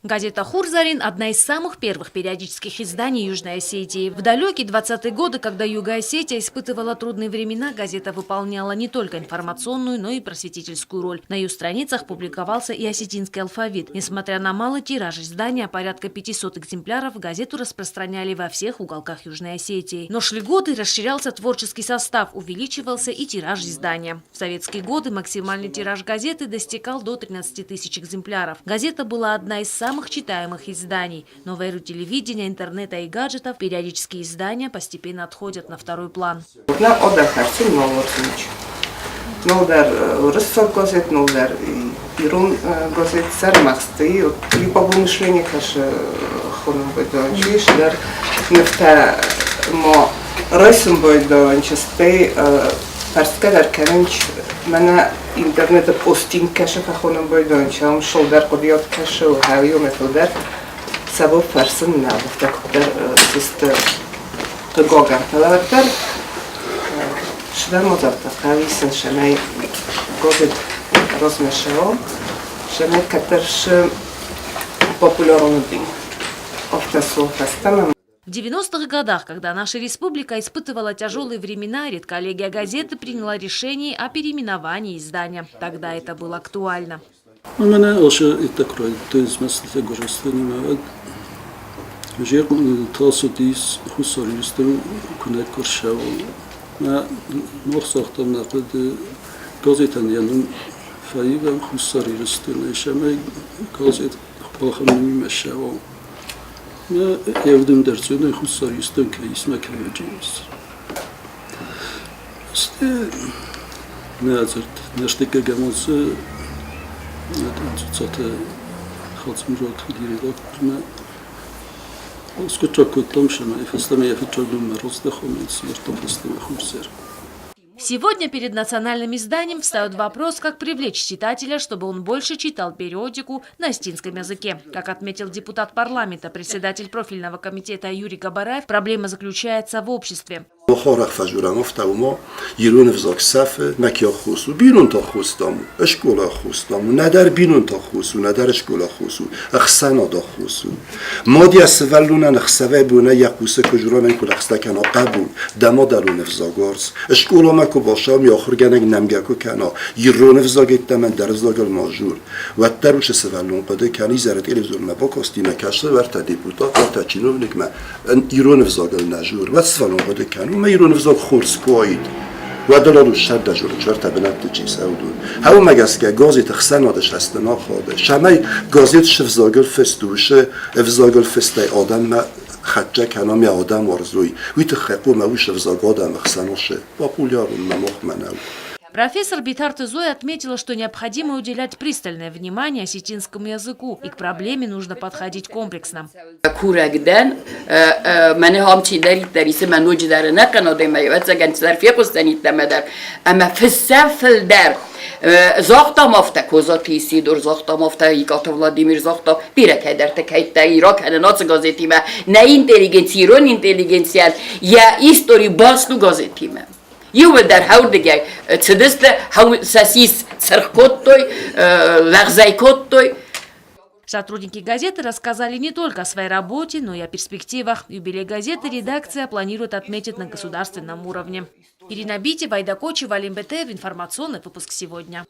Газета «Хурзарин» – одна из самых первых периодических изданий Южной Осетии. В далекие 20-е годы, когда Юго-Осетия испытывала трудные времена, газета выполняла не только информационную, но и просветительскую роль. На ее страницах публиковался и осетинский алфавит. Несмотря на малый тираж издания, порядка 500 экземпляров, газету распространяли во всех уголках Южной Осетии. Но шли годы, расширялся творческий состав, увеличивался и тираж издания. В советские годы максимальный тираж газеты достигал до 13 тысяч экземпляров. Газета была одна из самых читаемых изданий. Но в эру телевидения, интернета и гаджетов периодические издания постепенно отходят на второй план. Нолдер газет, нолдер ирон газет сӕрмӕгъзты любобомышление кӕсы хонын байдайынчы дӕр нывтӕ ма райсын байдайынчы стӕй фӕрсгӕ дӕр кӕнынч мӕнӕ интернеты постинг кӕсы фӕхонын байдайынчы ам шылдӕр хъуыдыйад кӕсы хӕуйомӕ фылдӕр сӕбыл фӕрсын нӕ афтӕ куыддӕр систы хъыгагӕн фӕлӕ уӕддӕр сывӕллӕттӕ хъӕуисын сӕмӕй газет размӕ цӕуа, сӕмӕй кӕддӕр сы популярон уыди. Афтӕ цӕуы фӕстӕмӕ. В 90-х годах, когда наша республика испытывала тяжелые времена, редколлегия газеты приняла решение о переименовании издания. Тогда это было актуально. Мӕнӕ ошо иттӕг райдыдтой змӕстытӕ Гуырдзыстонимӕ, уӕд Тасыдис Хуссар Ирыстон куынӕг куы рцӕуа. Мӕ ног загътам нӕ хъуыды газетӕн йӕ ном фӕивӕм Хуссар Ирыстонӕй, цӕмӕй газет ахӕм номимӕ ссӕуа. Мӕ ӕвдӕм дӕр цӕуынӕй Хуссар Ирыстон кӕй ис, мӕ кӕй ис. Стӕй нӕ дзырд нӕстыккӕгӕм уыцы Цуцаты Хадзымурат уыди редактормӕ. Скъуыддзаг кодтам сӕмӕ фӕстӕмӕ йӕ фыццаг номмӕ раздӕхӕм, сдзырдтам фӕстӕмӕ Хуссар. Сегодня перед национальным изданием встает вопрос, как привлечь читателя, чтобы он больше читал периодику на осетинском языке. Как отметил депутат парламента, председатель профильного комитета Юрий Габараев, проблема заключается в обществе. Махарах фӕжурамафтаума ирон ӕвзаг сӕфы, мӕ хос у, бинонтӕ хос дам у, скъола хос дам у, нӕдӕр бинонтӕ хос у, нӕдӕр скъола хос у, ӕхсӕнад хос у. Мад йӕ сывӕллонӕн ӕхсӕвӕй бонӕй йӕ хъусы куы журанӕн куы лӕгъстӕ кӕна хъӕбул, дӕ мадӕлон ӕвзаг уарз. Скъоламӕ куы бацӕуӕм, йӕ ахуыргӕнӕг нӕмгӕ куы кӕна, ирон ӕвзаг йеддӕмӕ ӕндӕр ӕвзагыл ма дзур, уӕддӕр уыцы сывӕллон хъуыды кӕны изӕры телевизормӕ бакасти мӕ кӕсы уӕртӕ депутат, уӕртӕ чиновникмӕ, ирон ӕвзагыл нӕ дзур, уӕд сывӕллон хъуыды кӕны, уымӕ ирон ӕвзаг хорз куы уаид, уӕд ыл сӕрдӕ дзурын, бынӕтты чи цӕуы, Уымӕ гӕсгӕ газеты ӕхсӕнады сӕсты нахады, цӕмӕй газет ӕвзагыл фыст у, ӕвзагыл фыстӕй адӕммӕ хӕццӕ кӕна ме адӕм уарзой, уый тыххӕй хъуамӕ уыцы ӕвзаг адӕмы хсӕн усы популярон мӕ махмӕ нӕу. Профессор Битарты Зоя отметила, что необходимо уделять пристальное внимание осетинскому языку и к проблеме нужно подходить комплексно. Курӕг дӕн, мӕнӕ ам чидӕриддӕр исы мӕ ноджыдӕр ӕнӕхъӕн адӕмӕй, ӕвӕццӕгӕн, цыдӕр фехъуысдзӕн иттӕмӕ дӕр. Ӕмӕ фыссӕм фылдӕр. Загътам афтӕ Козаты Исидор, загътам афтӕ Икъаты Владимир, загъта бирӕ кӕйдӕрты кӕйттӕ Ирак кӕнӕ ацы газетимӕ. Нӕ интеллигенци, ирон интеллигенцийӕн йӕ истори баст у газетимӕ. Иууылдӕр хӕрдыгӕй цыдысты, сӕ сис цыргъ кодтой, лӕгъзӕй кодтой. Сотрудники газеты рассказали не только о своей работе, но и о перспективах. Юбилей газеты редакция планирует отметить на государственном уровне. Ирина Битева, Айда Кочева, Алим Бетеев. Информационный выпуск сегодня.